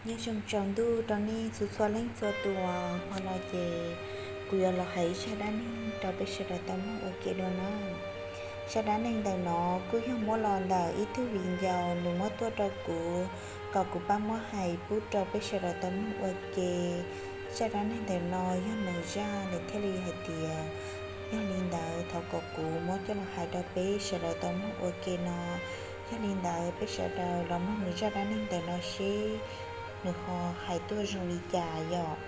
Nyob zoo tsaus ntuj rau nej txhua txhua leej txhua tus. Hmo no ces kuv yuav los hais ib zaj dab neeg rau peb sawv daws tau mloog ua ke dua na. Zaj dab neeg ntawm no kuj yog muab los ntawm ib tug viv ncaus nws muab tuaj rau kuv, kom kuv pab muab hais pub rau peb sawv daws tau mloog ua ke. Zaj dab neeg ntawm no yog nws zaj nws thiaj li hais tias, yog li ntawd thov kom kuv muab coj los hais rau peb sawv daws tau mloog ua ke no. Yog li ntawd peb sawv daws los mloog nws zaj dab neeg ntawm no seb nws ho hais tuaj zoo li cas yom.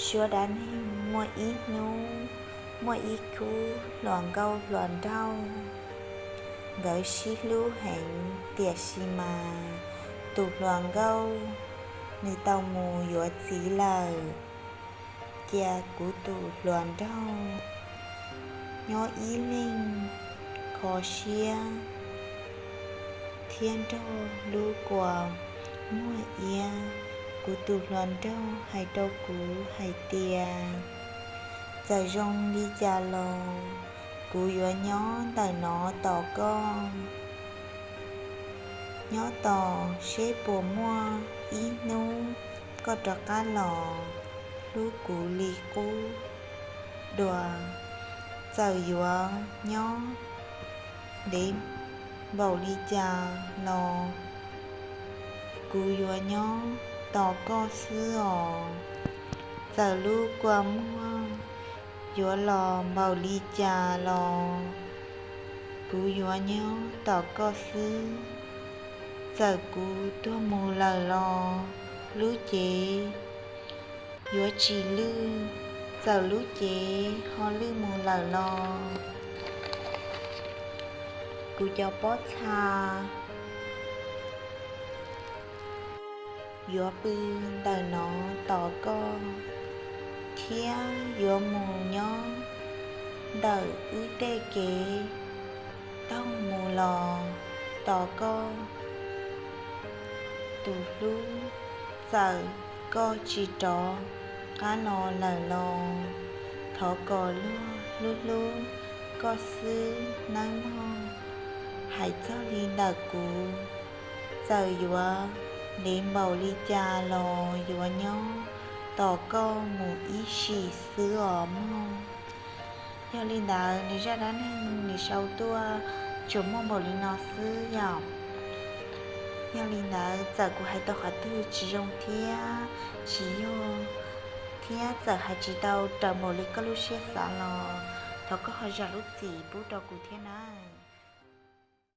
Suab dab neeg. Muaj ib hnub, muaj ib khub hluas nkauj hluas nraug, nkawd sib hlub heev, tiam sis mas tus hluas nkauj nws tau mus yuav txiv lawm, cia kuv tus hluas nraug nyob ib leeg kho siab thiab nrog lub kua muag iab. Kuv tus hluas nraug hais rau kuv hais tias, txawm zoo li cas los kuv yuav nyob ntawm no tos koj. Nyob tos seb puas muaj ib hnub koj rov qab los hlub kuv li qub dua. Txawm yuav nyob ntev npaum li cas los kuv yuav nyob tos koj xwb os. Txawm lub kua muag yuav los npaum li cas los kuv yuav nyob tos koj xwb. Txawm kuv tuag mus lawm los lub cev yuav tsis lwj, txawm lub cev ho lwj mus lawm los kuv cov pob txha yuav pw ntawm no tos koj, thiab yuav mus nyob ntawm wb tej kev taug mus los tos koj. Tus hlub, txawm koj tsis rov qab los lawm los thov kom luag hlub hlub koj xwb nawb mog. Hais txog li ntawm kuv, txawm yuav ntev npaum li cas los yuav nyob tos koj mus ib sim xwb os mog. Yog li ntawd nws zaj dab neeg nws sau tuaj tsuas muaj npaum li no xwb yom. Yog li ntawd txawm kuv hais tau qhov twg tsis zoo thiab tsis yog, thiab txawm hais tsis tau raws npaum li koj lub siab xav los thov koj ho zam lub txim pub rau kuv thiab nawb.